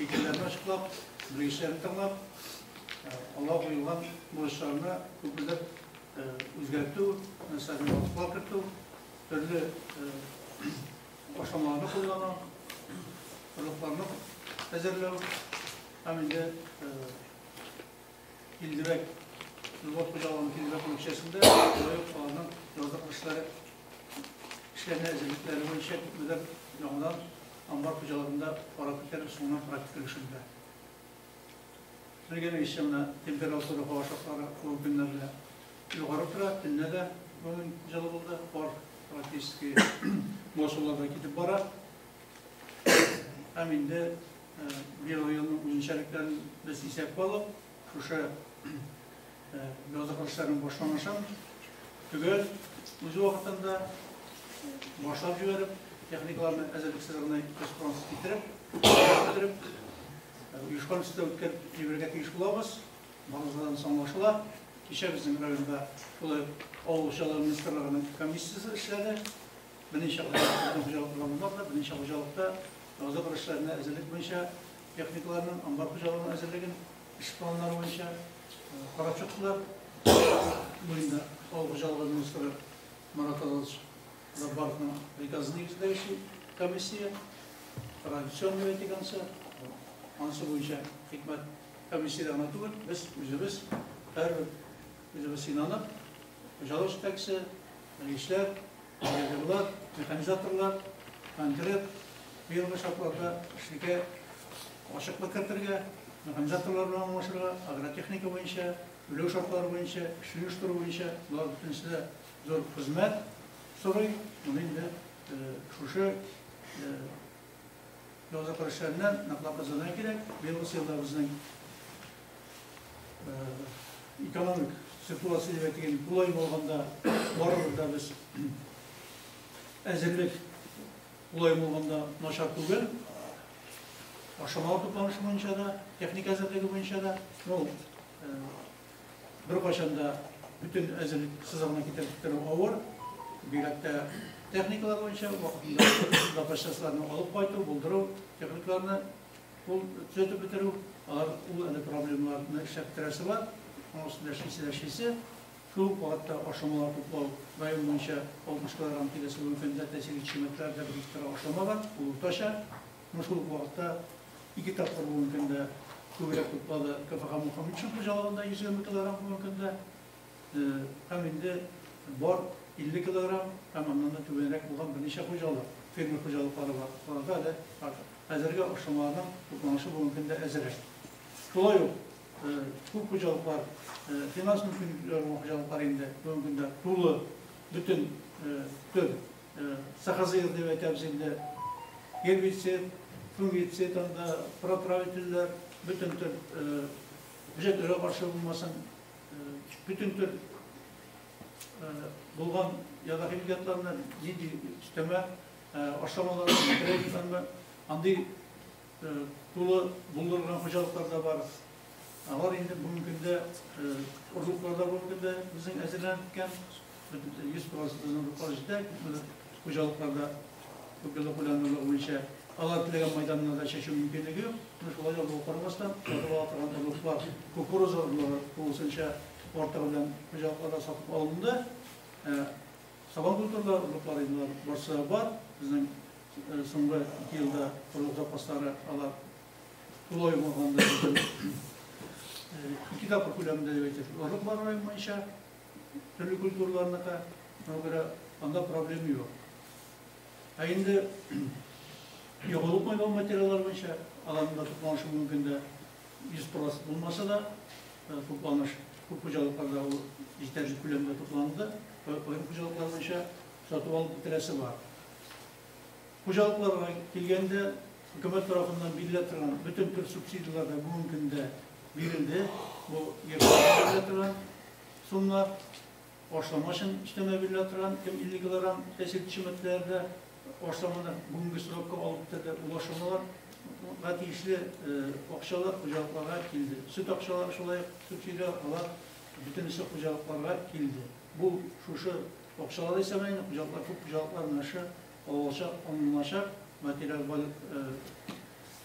фикерләрен ачыклап, белгечләрне тыңлап, алга куелган бурычларны күпмедер үзгәртү, нәрсәне вакытлар кертү, төрле ашламаларны куллану, орлыкларны әзерләү һәм инде Килдебәк Нурлат хуҗалыгының Килдебәк бүлекчәсендә шулай ук аларның язлык эшләре эшләренә әзерлекләре буенча күпмедер яңадан амбар хуҗалыгында карап китәрбез соңыннан практик өлешендә. Белгәнегезчә, менә температура һава шартлары бу көннәрдә югары тора, төнлә дә бүген җылы булды, кар практически басуларда китеп бара. Һәм инде быелгы елның үзенчәлекләрен без исәпкә алып, шушы язгы эшләрнең башланышын төгәл үз вакытында башлап җибәреп, техникаларны әзерлек сызыгына 100% китереп, бетереп, оешкан төстә үткәреп җибәрергә тиеш булабыз. Барыбыздан аңлашыла. Кичә безнең районда шулай ук авыл хуҗалыгы министрлыгының комиссиясе эшләде. Берничә хуҗалык, хуҗалыклар булмады, берничә хуҗалыкта язгы кыр эшләренә әзерлек буенча техникаларның, амбар хуҗалыгының әзерлеген, эш планнары буенча карап чыктылар. Бу инде авыл хуҗалыгы министры Марат Азатович Габбаровның приказы нигезендә эшли комиссия. Традиционный әйтик анысы. Анысы буенча хикмәт комиссиядә гына түгел, без үзебез һәрбер үзебез инанып, хуҗалык җитәкчесе, белгечләр, бригадирлар, механизаторлар конкрет быелгы шартларда эшлекә ачыклык кертергә, механизаторлар белән аңлашырга, агротехника буенча, түләү шартлары буенча, эшне оештыру буенча, болар бөтенесе дә зур хезмәт сорый. Моны инде шушы язгы кыр эшләреннән ныклап әзерләнергә кирәк. Быелгы елда безнең экономик ситуация дип әйтик, тулаем алганда барыбер дә без әзерлек тулаем алганда начар түгел. Ашамалар тупланышы буенча да, техника әзерлеге буенча да, ну, беркайчан да бөтен әзерлек сызыгына китереп бетерү авыр. Бигрәк тә техникалар буенча вакытында запас частьларны алып кайту, булдыру, техникаларны ул төзәтеп бетерү, алар ул әле проблемаларны эшләп бетерәсе бар. Моның өстендә эшлисе дә эшлисе. Шул ук вакытта ашламалар туплау район буенча 60 килограмм киләсе бүгенге көндә тәэсир итүче матдәләр дә бер гектар ашлама бар, ул уртача. Менә шул ук вакытта ике тапкыр бүгенге көндә күбрәк туплады КФХ Мухаметшин хуҗалыгында 120 килограмм бүгенге көндә. Һәм инде бар 50 килограмм һәм аннан да түбәнрәк булган берничә хуҗалык, фермер хуҗалыклары бар. Аларда әле хәзерге ашламаларның тупланышы бүгенге көндә әзерәк. Шулай ук күп хуҗалыклар, финанс мөмкинлекләре булган хуҗалыклар инде бүгенге көндә тулы бөтен төр СХЗР дип әйтәбез инде, гербицид, фунгицид анда, протравительләр, бөтен төр бөҗәкләргә каршы булмасын, бөтен төр булган ядохимикатларны, нинди өстәмә ашламаларны, материалларны, андый тулы булдырылган хуҗалыклар да бар. Алар инде бүгенге көндә орлыклар да бүгенге көндә безнең әзерләнеп беткән. 100% безнең орлыклар җитә. Хуҗалыкларда күп еллык үлән буенча алар теләгән мәйданнарда чәчү мөмкинлеге юк. Менә шулай да булып карамастан, сатып ала торган орлыклар, кукуруза орлыгы тулысынча артыгы белән хуҗалыкларда сатып алынды. Сабан культуралары орлыклары инде алар барсы да бар. Безнең соңгы 2 елда орлык запаслары алар тулаем алганда ике тапкыр күләмендә дип әйтик, орлык бар район буенча төрле культураларныкы, шуңа күрә анда проблема юк. Ә инде ягулык майлау материаллары буенча аларның да тупланышы бүгенге көндә 100% булмаса да, тупланыш күп хуҗалыкларда ул җитәрлек күләмдә тупланды. Аерым хуҗалыклар буенча сатып алып бетерәсе бар. Хуҗалыкларга килгәндә, хөкүмәт тарафыннан бирелә торган бөтен төр субсидияләр дә бүгенге көндә бирелде. Бу гектарга бирелә торган сумнар, ашлама өчен өстәмә бирелә торган, кем 50 килограмм тәэсир итүче матдәләрдә ашламаны бүгенге срокка алып бетерде. Ул ашламаларга тиешле акчалар хуҗалыкларга килде. Сөт акчалары шулай ук субсидия алар бөтенесе хуҗалыкларга килде. Бу шушы акчалар исәбенә инде хуҗалыклар, күп хуҗалыклар менә шу алачак, алыначак материаль байлык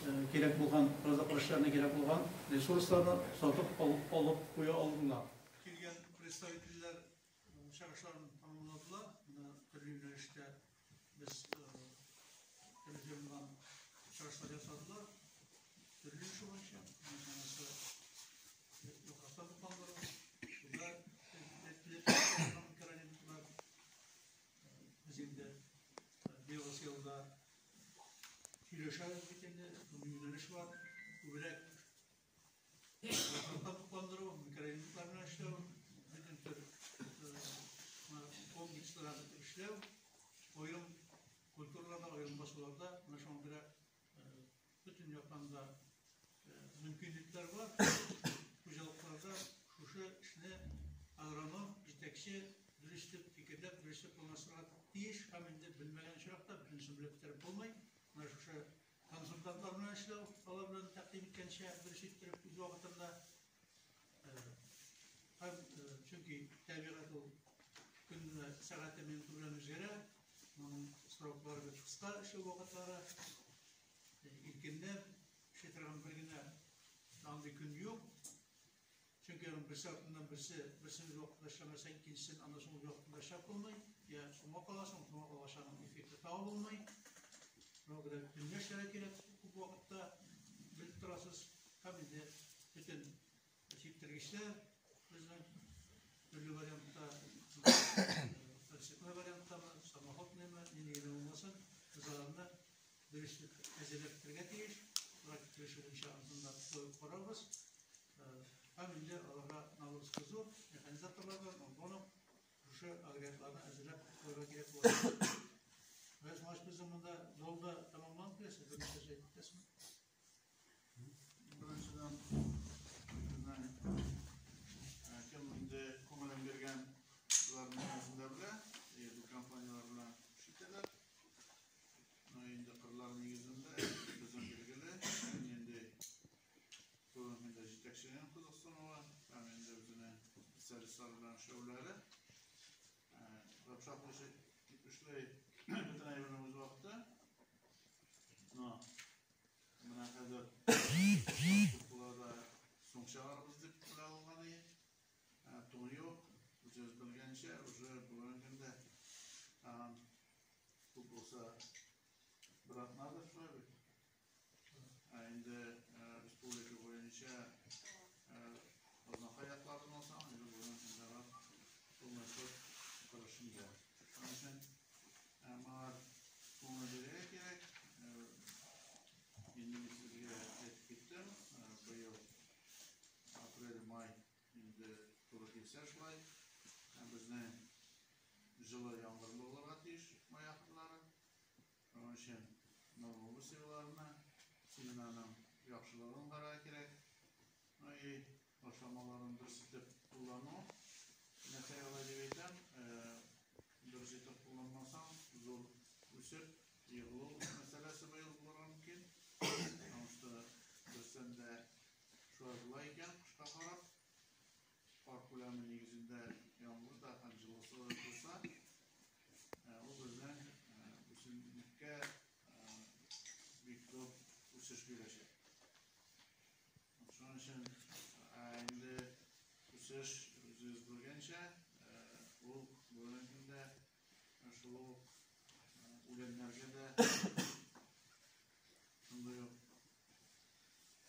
Кирәк булган азык эшләренә кирәк булган ресурсларны сатып алып куя алдылар. Килгән представительләр чыгышларын тәмамладылар. Менә төрле юнәлештә без төрле темадан чыгышлар ясадылар. Төрле эш буенча, монысы яфраклар тупландыру, суда микроэлементлар. Без инде биосилда сөйләшәбез бит инде, шундый юнәлеш бар. Күбрәк яфраклар тукландыру, микроэлементлар белән эшләү, бөтен төр комплекслар эшләү, аерым культураларда, аерым басуларда, менә шуңа күрә бөтен яктан да мөмкинлекләр бар. Хуҗалыкларда шушы эшне агроном, җитәкче дөрес итеп фикерләп, дөрес итеп планлаштырырга тиеш һәм инде белмәгән очракта бөтенесен белеп бетереп булмый. Менә шушы консультантлар белән эшләү, алар белән тәкъдим иткәнчә дөрес иттереп үз вакытында. Һәм чөнки табигать ул көнне, сәгате, минуты белән үзгәрә. Моның сроклары бик кыска эшләү вакытлары. Иркенләп эшли торган бер генә андый көн юк. Чөнки аның берсе артыннан берсе, берсен үз вакытында эшләмәсәң, икенчесен аннан соң үз вакытында эшләп булмый. Я соңга каласың, соңга калгач аның эффекты тагы булмый. Шуңа күрә төнлә эшләргә кирәк күп вакытта, белеп торасыз. Һәм инде бөтен сиптергечләр безнең төрле вариантта, прицепной варианттамы, самоходныймы, нинди генә булмасын, без аларны дөрес әзерләп бетерергә тиеш. Практик өлеше буенча анысын да куеп карарбыз. Һәм инде аларга нагрузка зур, механизаторлардан, алдан ук шушы агрегатларны әзерләп куярга кирәк була. Гаяз Малыч, безнең монда залда тәмамланып килә, сез берничә сүз әйтеп китәсезме? Беренчедән, безнең кем инде күңелен биргән, шуларның һәммәсен дә белә, бу компанияләр белән эш итәләр. Ну, инде кырлар нигезендә безнең билгеле, нинди бүгенге көндә җитәкченең кызыксынуы һәм инде үзенең специалистлар белән эшләүләре. Рапшак эшли бөтен әйбернең үз вакыты. Но менә хәзер куркуларда соң чыгарбыз дип белә алган иде. Туң юк, үзегез белгәнчә, уже бүгенге көндә күп булса бер атнадыр шулай бит. Ә инде республика буенча Азнакай якларын алсаң, инде бүгенге көндә алар уңышлы торышында. Шуның өчен моңар күңел бирергә кирәк. Инде мин сезгә әйтеп киттем, быел апрель, май инде туры килсә шулай, безнең җылы яңгырлы булырга тиеш май ахырлары. Шуның өчен норма высевларына, семенаның яхшылыгын карарга кирәк. Ну и ашламаларын дөрес итеп куллану. Нәрсәгә алай дип әйтәм, дөрес итеп кулланмасаң, зур үсеп, егылу мәсьәләсе быел булырга мөмкин. Потому что берсен дә шулай була икән, кышка карап. Кар күләме нигезендә яңгыр да һәм җылысы да булса, ул безнең үсемлеккә бик зур үсеш бирәчәк. Шуның өчен инде үсеш үзегез белгәнчә, ул бүгенге көндә шул ук үләннәргә дә шундый ук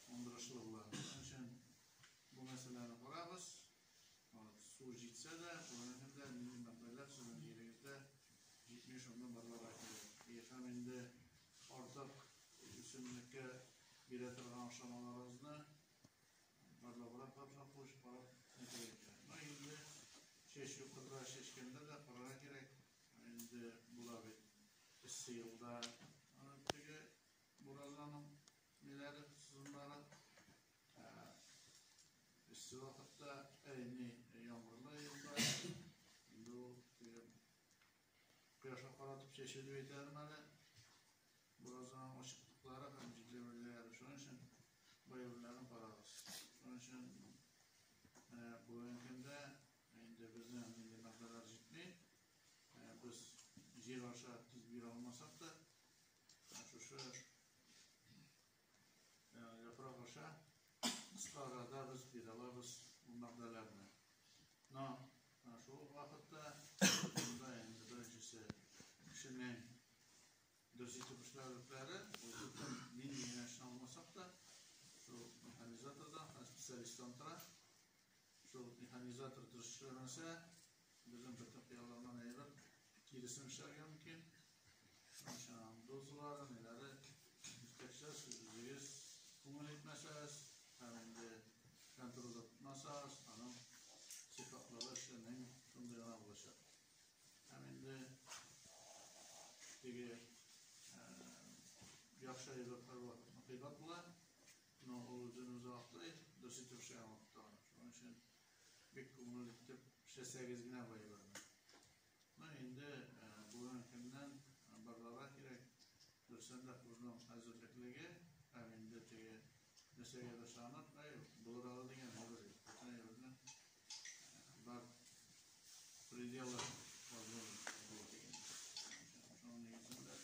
уңдырышлы була. Шуның өчен бу мәсьәләне карагыз. Су җитсә дә, бүгенге көндә нинди мәкаләләр сезнең җирегездә җитми, шуны барларга кирәк. Һәм инде артык үсемлеккә бирә торган ашамаларыгызны барлабрак тапшырып куйып карап нитәргә кирәк. Ну инде чәчү кырда чәчкәндә дә карарга кирәк. Инде була бит эссе елда теге буразнаның ниләре, сызымнары. Эссе вакытта, ни, яңгырлы елда инде ул теге кояшка каратып чәчү дип әйтәләр әле. Буразнаның ачыклыклары һәм җирләүләре. Шуның өчен бәяләрен карагыз. Шуның өчен бүгенге көндә инде безнең нинди мәкаләләр җитми. Без җир аша тиз бирә алмасак та, шушы аша кыска арада без бирә алабыз бу матдәләрне. Но шул ук вакытта монда инде беренчесе кешенең дөрес итеп эшләүлекләре, ул бөтен нинди генә эшне алмасак та, шул механизатордан һәм специалисттан тора. Шул механизатор дөрес эшләмәсә, безнең бөтен хыялланган әйбер киресен эшләргә мөмкин. Шуның дозалары, ниләре җитәкчеләр, сез үзегез күңел итмәсәгез һәм инде контрольдә тотмасагыз, аның сыйфатлары эшенең шундый гына булачак. Һәм инде теге яхшы әйбер һәрвакыт кыйбат була, но ул үзен үзе аклый, дөрес итеп эшләгән вакытта гына. Шуның өчен бик күңел итеп эшләсәгез генә бу әйберне. Ну, инде бүгенге көннән барларга кирәк. Дөрестән дә үзенең әзерлеклеге һәм инде теге нәрсәгә дә ышанып, әй, булыр әле дигән әйбер юк. Бөтен әйбернең бар пределы возможности була дигән. Шуның нигезендә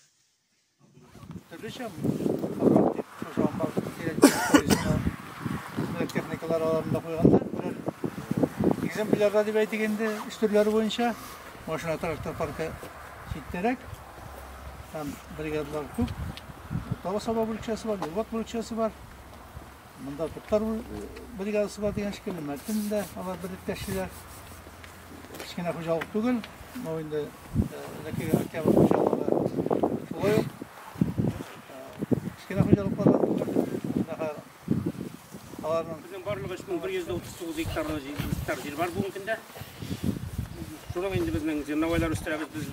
төрлечә дип шушы амбар техникалар аларында куйганнар. Берәр экземплярда дип әйтик инде, эш төрләре буенча машина трактор паркы читтәрәк. Һәм бригадалар күп. Тала Саба бүлекчәсе бар, Юлбат бүлекчәсе бар. Монда Туктар бригадасы бар дигән шикелле, Мәртендә алар берлектә эшлиләр. Кечкенә хуҗалык түгел, но инде элеккеге Октябрь хуҗалыгы шулай ук кечкенә хуҗалыклардан түгел. Аларның безнең барлыгы 3139 гектар җир бар бүгенге көндә. Шуның инде безнең зерновойлар үстерәбез без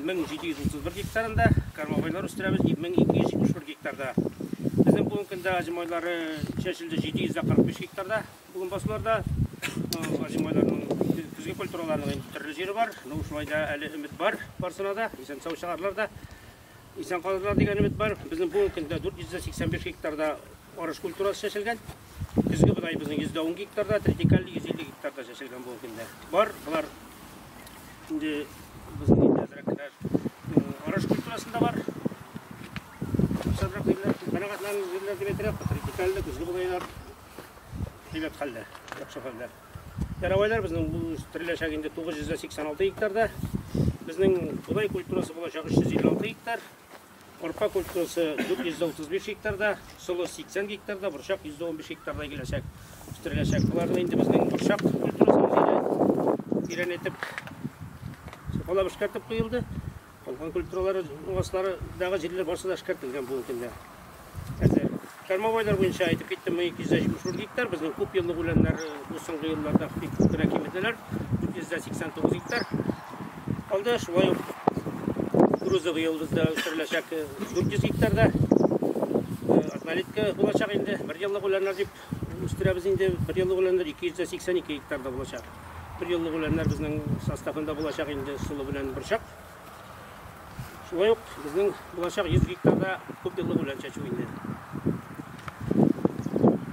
1731 гектарында, кормовойлар үстерәбез 2271 гектарда. Безнең бүгенге көндә азимойлары чәчелде 745 гектарда. Бүген басуларда азимойларның көзге культураларының инде төрле җире бар. Ну, шулай да әле өмет бар барсына да, исән сау чыгарлар да, исән калырлар дигән өмет бар. Безнең бүгенге көндә 485 гектарда арыш культурасы чәчелгән. Көзге бодай безнең 110 гектарда, тритикаль 150 гектарда чәчелгән бүгенге көндә. Бар, болар инде безнең инде әзрәк кенә арыш культурасында бар. Садрак җирләр, канәгатьләнерлек җирләр дип әйтергә, тритикальле көзге бодайлар әйбәт хәлдә, яхшы хәлдә. Яровойлар безнең бу үстереләчәк инде 986 гектарда. Безнең бодай культурасы булачак 356 гектар. Арпа культурасы 435 гектарда, солы 80 гектарда, борчак 115 гектарда киләчәк, үстереләчәк. Боларны инде безнең борчак культурасы тирән итеп сукалап эшкәртеп куелды. Калган культуралары, уңышлары дагы җирләр барысы да эшкәртелгән бүгенге көндә. Әзер. Кормовойлар буенча әйтеп киттем, 1271 гектар. Безнең күп еллык үләннәр бу соңгы елларда бик күп кенә кимеделәр. 489 гектар. Калды шулай ук кукуруза быел бездә үстереләчәк 400 гектарда. Однолетка булачак инде, бер еллык үләннәр дип үстерәбез инде, бер еллык үләннәр 282 гектарда булачак. Бер еллык үләннәр безнең составында булачак инде солы белән борчак. Шулай ук безнең булачак 100 гектарда күп еллык үлән чәчү инде.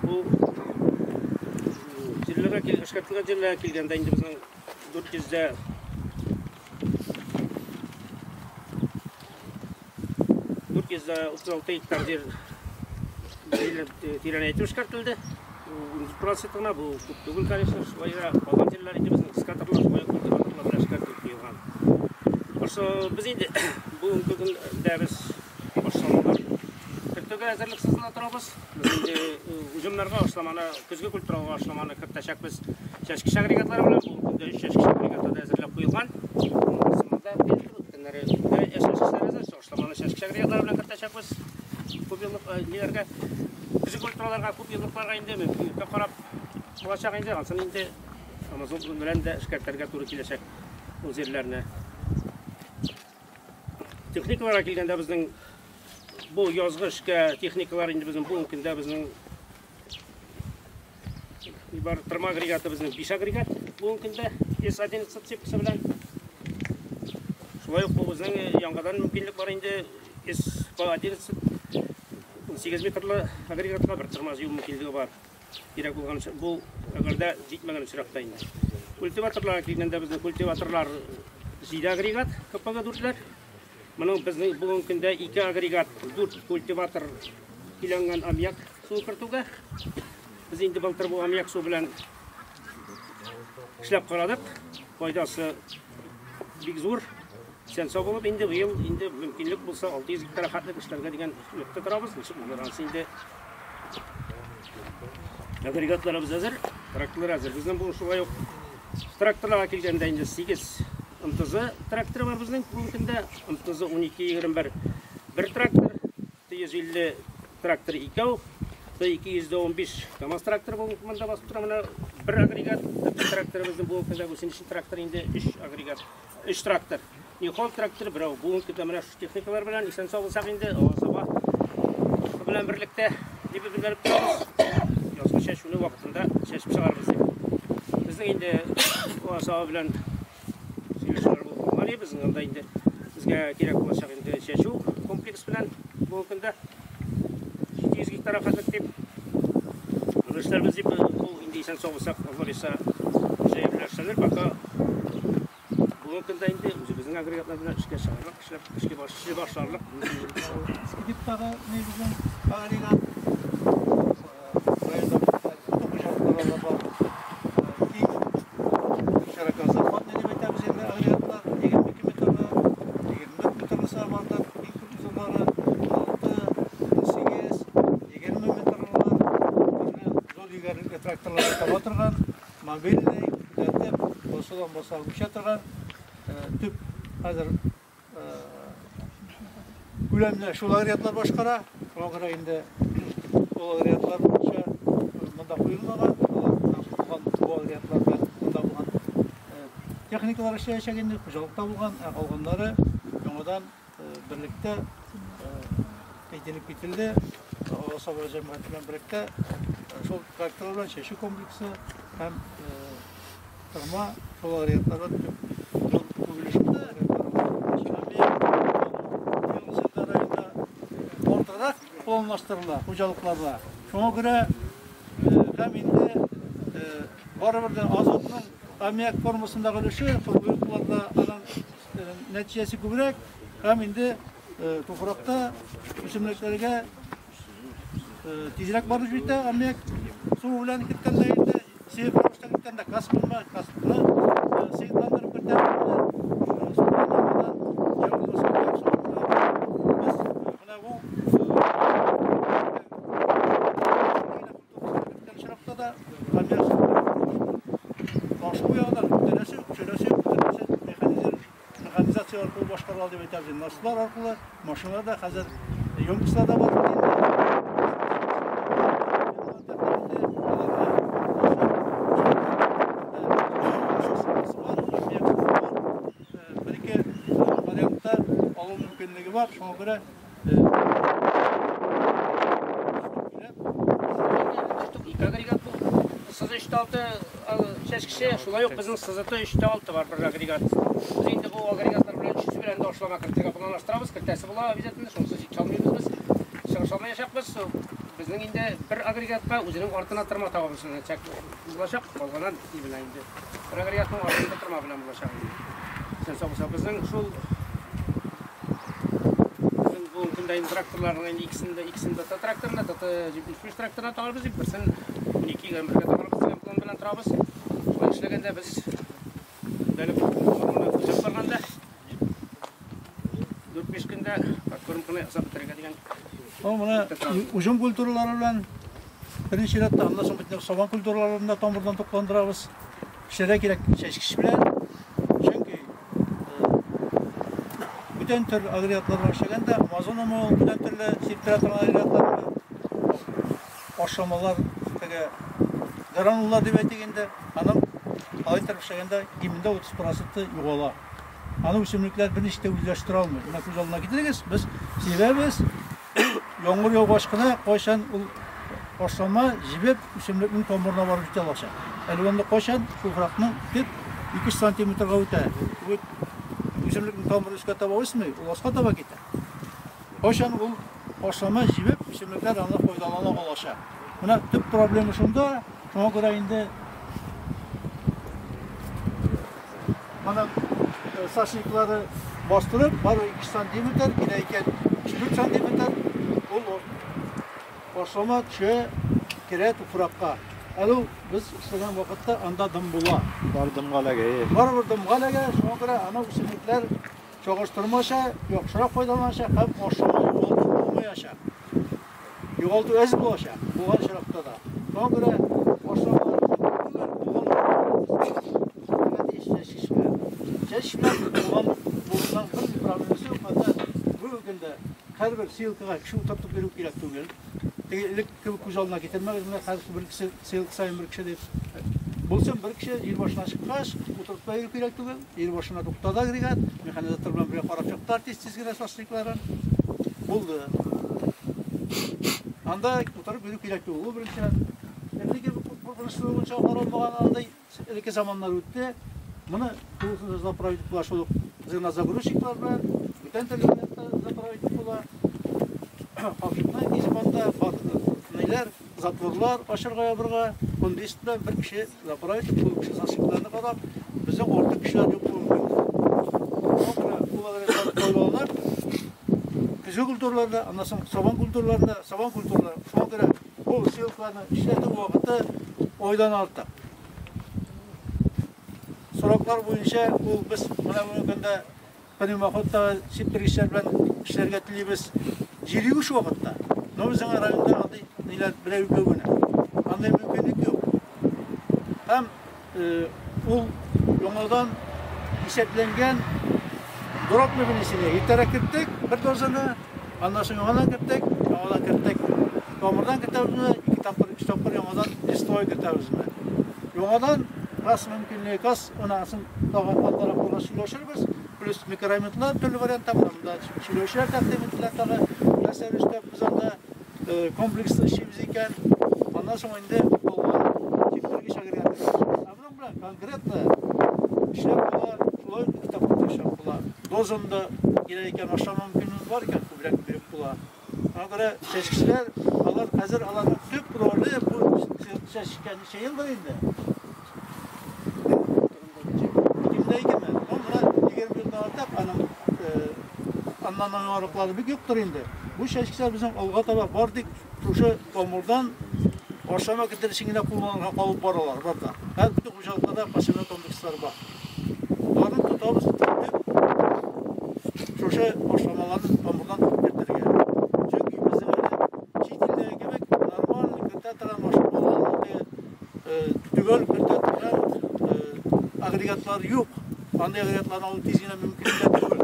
Бу җирләргә эшкәртелгән җирләргә килгәндә инде безнең 436 гектар җир тирәнәйтеп эшкәртелде. Процент кына бу күп түгел, конечно, шулай да калган җирләр инде безнең дискаторлар, шулай ук культиваторлар белән эшкәртелеп куелган. Ошо без инде бүгенге көндә без ашламалар кертүгә әзерлек сызына торабыз. Без инде уҗымнарга ашламаны, көзге культурага ашламаны кертәчәкбез. Чәчкеч агрегатлары белән бүгенге көндә 3 чәчкеч агрегаты да әзерләп куелган. Ашламаны чәчкеч агрегатлары белән кертәчәкбез. Күп еллык ниләргә, көзге культураларга, күп еллыкларга инде мөмкинлеккә карап булачак инде. Ансын инде Амазон белән дә эшкәртергә туры киләчәк ул җирләрне. Техникаларга килгәндә безнең бу язгы эшкә техникалар инде безнең бүгенге көндә безнең бар тырма агрегаты безнең 5 агрегат бүгенге көндә С11 цепкасы белән. Шулай ук бу безнең яңадан мөмкинлек бар инде С11 18 метрлы агрегатка бер тырма җыю мөмкинлеге бар. Кирәк булган бу әгәр дә җитмәгән очракта инде. Культиваторларга килгәндә безнең культиваторлар 7 агрегат КПГ дүртләр. Моның безнең бүгенге көндә 2 агрегат, 4 культиватор көйләнгән аммиак суы кертүгә. Без инде былтыр бу аммиак су белән эшләп карадык. Файдасы бик зур. Исән сау булып инде быел инде мөмкинлек булса 600 гектар хәтлек эшләргә дигән өметтә торабыз. Ничек булыр анысы инде. Агрегатларыбыз әзер, тракторлар әзер. Безнең бу шулай ук тракторларга килгәндә инде 8 МТЗ тракторы бар безнең бүгенге көндә. МТЗ 12-21 бер трактор, Т-150 трактор икәү, Т-215 КАМАЗ тракторы бүгенге көндә басып тора. Менә бер агрегат, тракторыбызның бүгенге көндә гусеничный трактор инде 3 агрегат, 3 трактор. Нихол тракторы берәү. Бүгенге көндә менә шушы техникалар белән исән сау булсак инде, Алла белән берлектә дип белдереп торабыз. Язгы чәчүне вакытында чәчеп чыгарбыз дип. Безнең инде Алла белән сөйләшүләр булган иде. Безнең анда инде безгә кирәк булачак инде чәчү комплекс белән бүгенге көндә 700 гектар хәтлек дип эшләрбез дип, ул инде исән сау булсак, Алла боерса, җәй белән эшләнер. Пока бүгенге көндә инде үзебезнең агрегатлар белән эшкә чыгарлык, эшләп эшкә башларлык. Иске типтагы ни безнең агрегат, районда хуҗалыкларда бар. Киң широкозахватный дип әйтәбез инде агрегатлар, 22 метрлы, 24 метрлысы бардыр, иң күп зурлары 16, 18, 20 метрлылар, төрле зур йөгәнлекле тракторларга таба торган, мобильный, күтәртеп, басудан басуга күчә торган, төп хәзер күләмле шул агрегатлар башкара. Шуңа күрә инде ул агрегатлар буенча монда куелмаган, алар булган бу агрегатлар белән монда булган техникалар эшләячәк инде, хуҗалыкта булган, ә калганнары яңадан берлектә әйтелеп кителде. Алла җәмәгате белән берлектә шул тракторлар белән чәчү комплексы һәм тырма шул агрегатлар белән төп артыграк планлаштырыла хуҗалыкларда. Шуңа күрә һәм инде барыбер дә азотның аммиак формасындагы өлеше культураларда аның нәтиҗәсе күбрәк, һәм инде туфракта үсемлекләргә тизрәк барып җитә аммиак су белән керткәндә инде сыек рәвештә керткәндә каспны сыекландырып кертәбез. Без менә бу очракта да аммиак ташу ягыннан күтәрәсе, төшерәсе, күтәрәсе механизация аркылы башкарыла дип әйтәбез. Насослар аркылы, машиналар да хәзер емкостьлар да бар. Бер-ике вариантта алу мөмкинлеге бар. Шуңа күрә ике агрегат бу. СЗ 3.6 чәчкече, шулай ук безнең СЗТ 3.6 бар бер агрегат. Без инде бу агрегатлар белән өчесе белән дә ашлама кертергә планлаштырабыз. Кертәсе була обязательно, шунысы җитә алмыйбыз без. Чыгыш алмаячакбыз. Безнең инде бер агрегатка үзенең артына тырма табабыз булачак, калганын белән инде. Бер агрегатның артында тырма белән булачак инде. Сен сау булса, безнең шул безнең бүгенге көндә инде тракторларның инде икесен дә тракторына, ТТ 75 тракторына тагабыз, берсен 12 бергә тагабыз дигән план белән торабыз. Шулай эшләгәндә без көндәлек форманы күзәп барганда 4-5 көндә подкормканы ясап бетерергә дигән. Ул менә уҗым культуралары белән беренче чиратта, аннан соң бит сабан культураларын да тамырдан тукландырабыз. Эшләргә кирәк чәчкеч белән. Чөнки бүтән төр агрегатлар белән эшләгәндә, Амазонамы ул, бүтән төрле сиптерә торган агрегатлар белән ашламалар, теге гранулар дип әйтик инде, аның алай итеп эшләгәндә кимендә 30% югала. Аны үсемлекләр берничә дә үзләштерә алмый. Менә күз алдына китерегез, без сибәбез, яңгыр яугач кына кайчан ул ашлама җибеп үсемлекнең тамырына барып җитә алачак. Әле анда кайчан туфракның төп 2 сантиметрга үтә. Бу үсемлекнең тамыры өскә таба үсми, ул аска таба китә. Кайчан ул ашлама җибеп үсемлекләр аны файдалана алачак. Менә төп проблема шунда, шуңа күрә инде моның сашниклары бастырып, бары 2 сантиметр, килә икән 3-4 сантиметр, ул Ашлама төшә, керә туфракка. Әле ул без эшләгән вакытта анда дым була. Бар дымга эләгә. Барыбер дымга эләгә, шуңа күрә аны үсемлекләр чагыштырмача яхшырак файдаланачак һәм ашлама югалту булмаячак. Югалту әз булачак, булган очракта да. Шуңа күрә ашламалар түгел, булган чәчкеч белән. Чәчкеч белән булган булганнан бер проблемасы юк. Анда бүгенге көндә һәрбер сеялкага кеше утыртып йөрү кирәк түгел. Теге элек кебек күз алдына китермәгез, менә хәзер бер кеше сеялка саен бер кеше дип. Булсын бер кеше җир башына чыккач, утыртып йөрү кирәк түгел. Җир башына туктады агрегат, механизатор белән бергә карап чыктылар тиз-тиз генә саслыкларын. Булды. Анда утырып йөрү кирәк түгел. Ул беренчедән. Элекке куркынычсызлык буенча каралмаган андый элекке заманнар үтте. Моны тулысынча заправить була шул ук зернозагрузчиклар белән, бүтән төрле заправить була. Капчыкны кисеп анда бар ниләр, затворлар ачырга ябырга, кондис белән бер кеше заправить итеп, шул кеше сасчикларны карап, безнең артык кешеләр юк бүгенге көндә. Шуңа күрә ул агрегатлар файдаланып, көзге культураларда, аннан соң сабан культураларында, сабан культуралары. Шуңа күрә бу сеялкаларны эшләтү вакыты айдан артык. Сроклар буенча ул без менә бүгенге көндә пневмоходта сиптергечләр белән эшләргә телибез. Җир юеш вакытта. Но безнең районда андый ниләр берәү икәү генә. Андый мөмкинлек юк. Һәм ул яңадан исәпләнгән дробный внесение. Иртәрәк керттек бер дозаны, аннан соң яңадан керттек, яңадан керттек. Тамырдан кертәбезме, ике тапкыр, өч тапкыр яңадан листовой кертәбезме. Яңадан газ мөмкинлеге, газ анасын тагын алдарак булгач сөйләшербез. Плюс микроэлементлар төрле вариантта бар. Монда сөйләүчеләр тәкъдим иттеләр тагы. Нәрсә өстәп без анда комплекслы эшлибез икән. Аннан соң инде калган сиптергеч агрегаты. Ә моның белән конкретно эшләп була, шулай ук ике тапкыр эшләп була. Дозаны да кирәк икән, ашлама мөмкинлеге бар икән, күбрәк биреп була. Шуңа күрә чәчкечләр, алар хәзер аларның төп роле бу чәчкән ничә елдыр инде? 2002-ме? Ну, менә 20 елдан артык аның аннан яңарыклары бик юктыр инде. Бу чәчкечләр безнең алга таба бар тик шушы тамырдан ашлама кертер өчен генә кулланырга калып баралар барда. Һәр бөтен хуҗалыкларда посевной комплекслар бар. Аларны тотабыз төп шушы ашламаларны тамырдан тотып кертергә. Чөнки безнең әле чит илдәге кебек нормальный кертә торган ашламаларны төгәл кертә торган агрегатлар юк. Андый агрегатларны алу тиз генә мөмкин дә түгел.